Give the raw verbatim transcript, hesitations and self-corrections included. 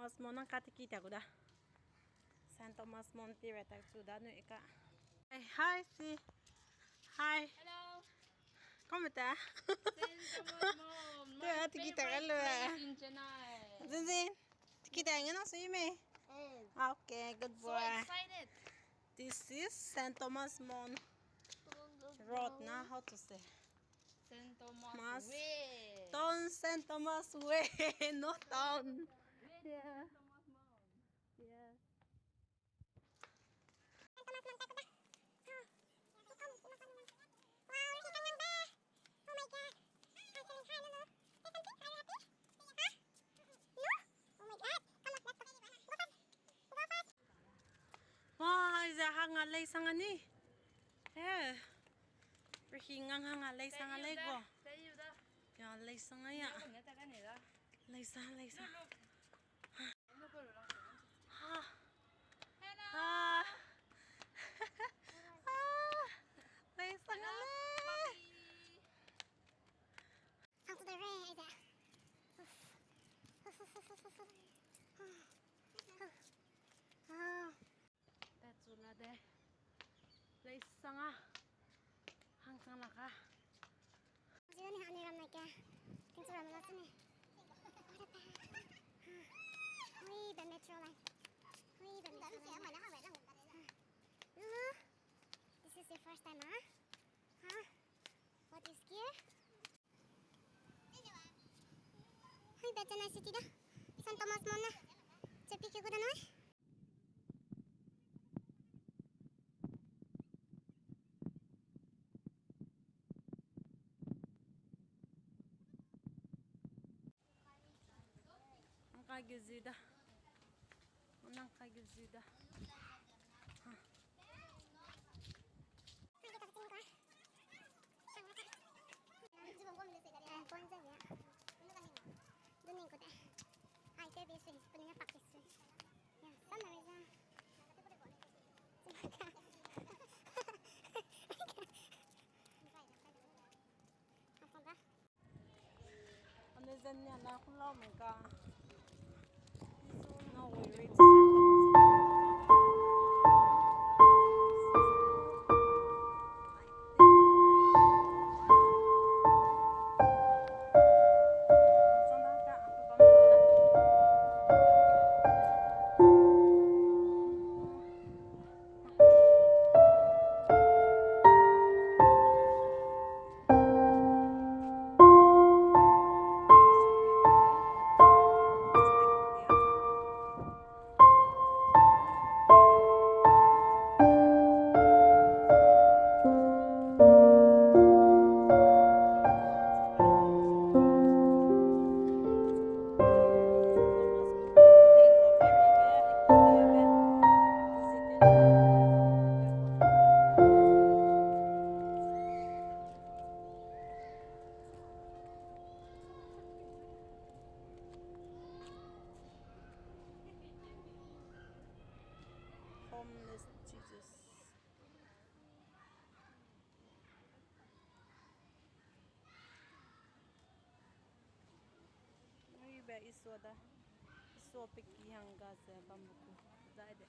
Thomas Mount nang ka tiki ta gu da. Saint Thomas Mount pira tak chu da nu ika. Hey, hi, si. Hi. Hello. Come ta. Saint Thomas Mount. Te, my a tiki ta favorite lo. Place in Chennai. Zinzin. Tiki ta nge na sui me. Mm. Okay, good boy. So excited. This is Saint Thomas Mount Road na, how to say? Saint Thomas Mas- Way. Town, Saint Thomas Way, not town. Yeah. Saint Thomas Mount. Yeah. Wa, aize hang a lei sang a ni. Eh. Rehi ngang hang a lei sang a lei go. Ya, lei sang a ya. Lei sang, lei sang. Ha. Ha. Ha. Lei sang a lei. Out to the ray, aize. Uf. Uf, uf, uf, uf, uf, uf. Ah. Ah. Tat chu la de. Lei sang a. Hang sang la ka. Zira ni ha ni ram na ke. Ting chu ram la chu ni. Hui, the metro line. Hui, the metro line. Ah. This is your first time, huh? Huh? What is here? Hai, be Chennai city da. Saint Thomas Mount na. Chepi ke gu da noi. Nang kai ge zu da. Nang kai ge zu da. Ha. Homeless Jesus. Ui be Isua da. Isua pe ki hang ga ze bambu ku. Zai de.